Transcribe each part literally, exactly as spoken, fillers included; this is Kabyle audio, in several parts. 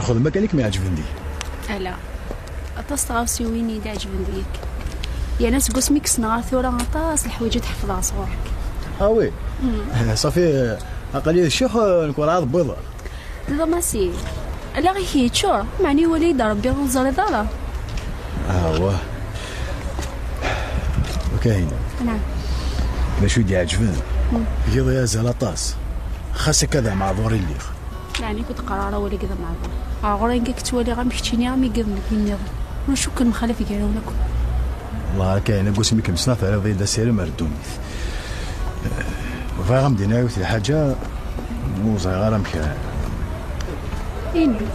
Xdem akken i kem-iɛeǧben deg. Ala. Aṭas tɣawsiwin i d-ɛeǧben deg-k. Yerna seg wasmi i k-ssneɣ ar tura, aṭas leḥwayeǧ i d-ḥefḍeɣ sɣur-k. Ah oui. Eh, ṣafi, eh, aql-i d ccix, eh, nekk werɛad wwiḍeɣ. D Massi. Ala, ɣik yeččur, meɛna iwala-yi-d Rebbi, ur teẓriḍ ara. Ah, wah. Kahin. Naam. D acu i d-iɛeǧben? Tgiḍ-iyi azal aṭas. Xas akka d ameɛḍur i lliɣ. Meɛna ur d-qqar ara wala deg d ameɛḍur. Ɣer ɣur-i akka k-ttwaliɣ am keččini, am igad n wid nniḍen. Ulac akk lemxalaf gar-awen akk. Wellah, akka, ayen deg wasmi kem-ssneɣ, terriḍ-iyi-d asirem ar ddunit. Bɣiɣ ad m-d-iniɣ yiwet lḥaǧa, ur ẓriɣ ara amek ara. Ini.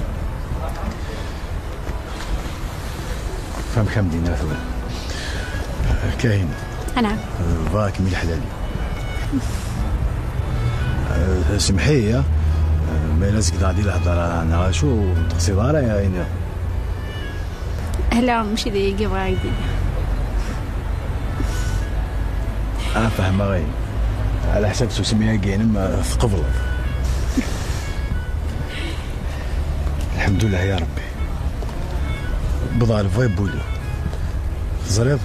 Fhem, kem d-iniɣ tura. Kahin. Anɛam. Bɣiɣ-kem i leḥlal-iw. Eh, semmeḥ-iyi, eh, ma yella zegdeɣ di lehḍer neɣ acu, ur d-teɣsiḍ ara ayen. Ala, mačči d ayagi bɣiɣ ad k-d-iniɣ. Ah, fehmeɣ-in. Ɛla ḥsab tsusmi-agi-inem, eh, tqebleḍ. Lḥemdulleh ya Rebbi. Wwḍeɣ lebɣi n wul-iw. Teẓriḍ?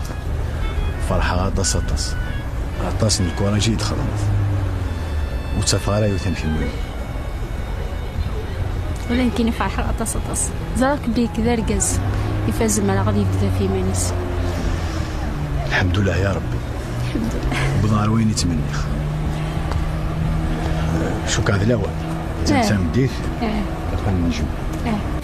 Ferḥeɣ aṭas, aṭas. Aṭas n lkuraǧ i yi-d-txedmeḍ. Ur ttafeɣ ara yiwet am kemmini. Ula nekkini ferḥeɣ aṭas, aṭas. Ẓriɣ belli nekk d argaz ifazen mi ara ad yebdu ɣef yiman-is. Lḥemdulleh ya Rebbi. Lḥemdulleh. Wwḍeɣ ɣer wayen i ttmenniɣ. Cukkeɣ d lawan. D tameddit. Eh. Ad nejmeɛ. Eh.